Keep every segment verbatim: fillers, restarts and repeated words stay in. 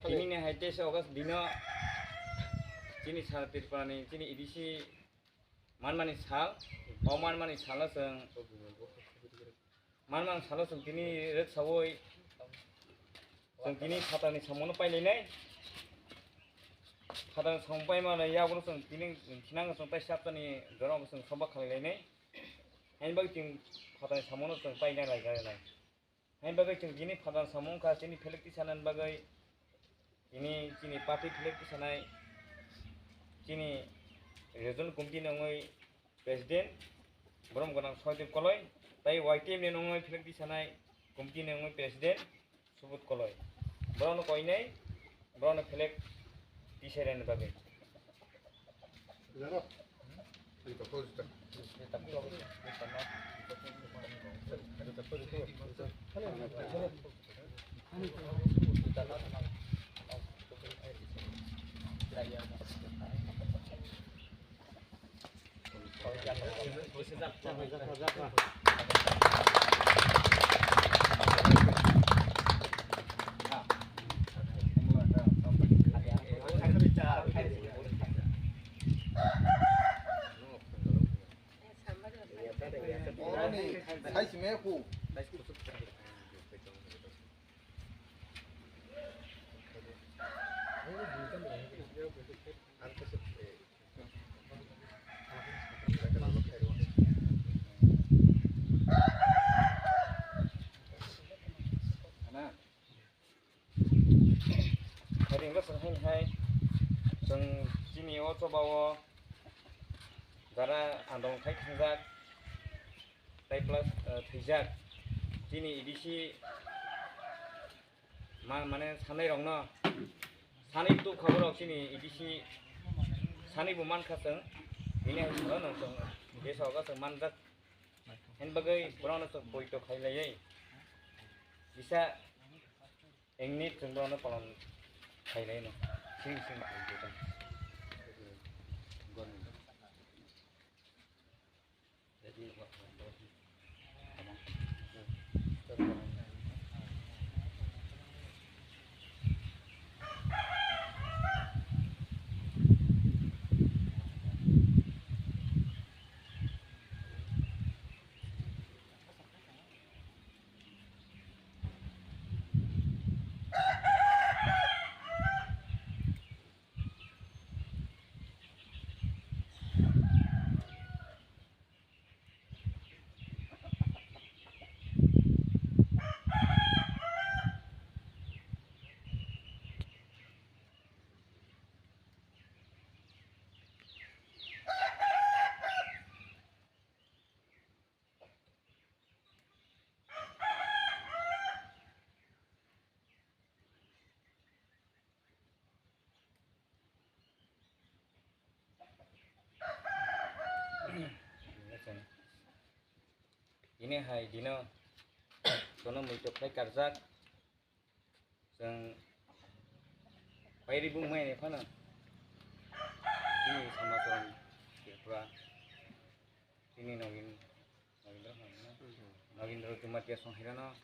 Tini ni hai teisa August dino chini sara Tripura ni chini A D C manmani sal, o manmani salo chwng manmani salo chwng tini rwksaui chwng tini phatarni samungo pailainai. Phatarni samung paimani yagulo chwng tini thinango chwng tai saptani jorao chwng soba khlailainai. Haini bagwi chwng phatarni samungo chwng paina lailainai. Haini bagwi chwng tini phatarni samung wngkha chini phelek tisanani bagwi tini chini party phelek tisanai chini regional committee ni wngwi president borom gwnang Soidev Koloi, tai Y T M ni wngwi phelek tisanai committee ni wngwi president Subodh Koloi. Borokno koinai, borokno phelek tisairani bagwi. Khairengga chwng haini hai chwng chini o choba o jara andolon khai thangjak tei plus, eh, thwijak chini A D C ma-, mane sanai rokno sanai tu khaborok chini A D C sanai bo mankha chwng bini hai salo nang chwng besa oga chwng manjak. Hini bagwi borokno chwng poito khailaiwi kisa engni chwng borokno palon khailai no sing sing khailai tong. Ini hai dino kono muitok khai karjak. Chwng pairi bung mai phano chini Samachara Tripura, chini Nogin-, Nogindra, Nogindra Jamatia song hairano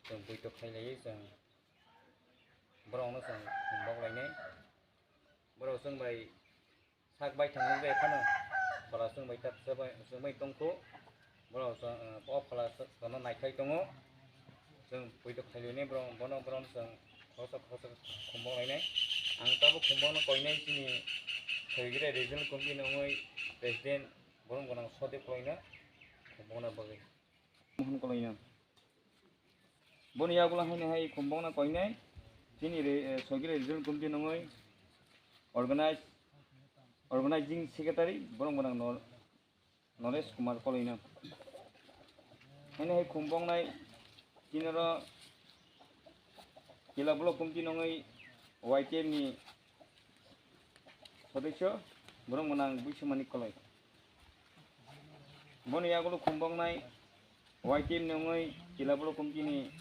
chwng buitok khailaiwi chwng borokno chwng humbok lainai. Borok chwng bai sak bai thangwi bai phano phala chwng bai tak chwng bai tongkhu. Borok chwng, eh, o phala chwng, chwngno naikhai tongo. Chwng poito khailini borok, bono, borokno chwng khoroksa khoroksa khumbok lainai. Ang tabuk khumbokno koinai chini Soigre Regional Committee ni wngwi President borom gwnang Sodip Koloino khumbokna bagwi. Mohon Koloino. Boni yagulo haino hai khumbokna koinai chini re-, eh, Soigre Regional Committee nungwi organize, organizing secretary borom gwnang Nor-, Noresh Kumar Koloino. Haino hai khumboknai chini oro Kila Block Committee nungwi Y T F ni Sodesyo borom gwnang Buisumani Koloi. Boni yagulo khumboknai Y T F ni wngwi Kila Block Committee ni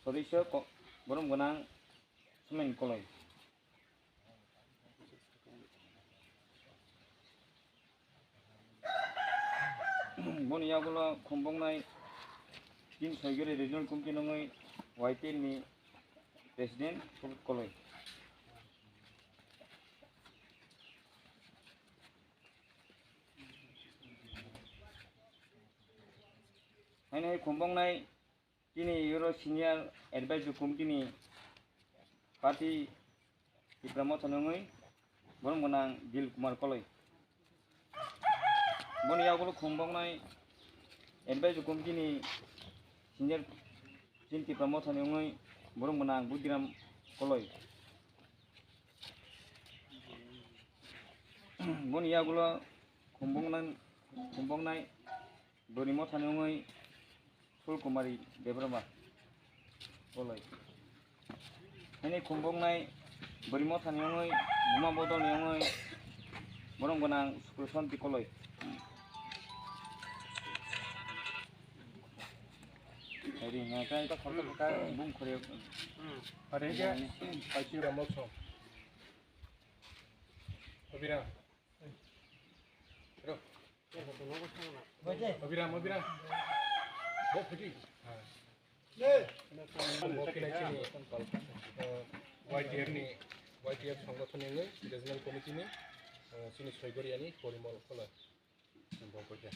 Sodesyo ko-, borom gwnang Sumen Koloi. Boni yagulo khumboknai tin Soigre Regional Committee nungwi Y T F ni President Koloi. Haino hai khumbongnai chini oro Senior Advisory Committee ni party Tipra Motha ni wngwi borom gwnang Dil Kumar Koloi. Boni yagulo khumbongnai Advisory Committee ni Senior chini Tipra Motha ni wngwi borom gwnang Budiram Koloi. Boni yagulo khumbongnai, khumbongnai Bwrwi Mothani wngwi Phulkumari Debbarma Koloi. Haini khumbongnai Bwrwi Mothani wngwi Buma Bodolni wngwi borom gwnang Sukrosanti Koloi. Hairi hwnka khe bung khorok. Are khe pachi ramok song. Obira. Ro. Obira, obira. Bo phuti. Bo khe chini, uh, Y T F ni, Y T F songgothon ni regional committee ni, uh, chini Soigoriani Porimol Koloi. Bo khe.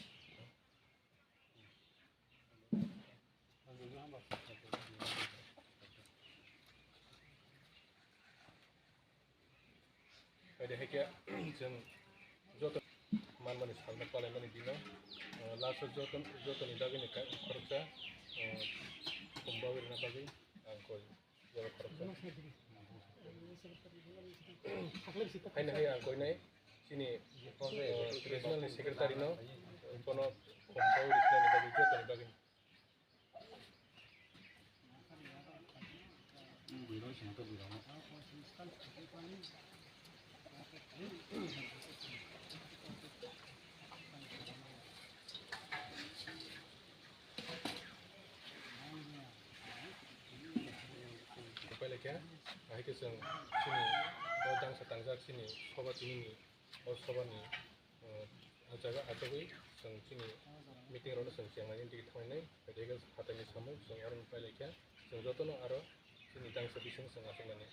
Ede hai khe chwng joto manmani salno palaimani dino, uh, last o joto, jotoni bagwi ni ka-, khoroksa, uh, khum bagwi rwna bagwi ang koi. Haino hai ang koinai chini, eh, regional ni secretary no, bono khum bagwi rwkhnani bagwi jotoni bagwi. Pailakhe, ahai khe chwng chini o dangsa tangjak chini soba tinini o sobani, uh, ah jaga achugwi chwng chini meeting rokno chwng chengnani digi thanglainai, haikhe hataini samung chwng oro pailakhe chwng jotono aro chini dangsa bising chwng achuknani.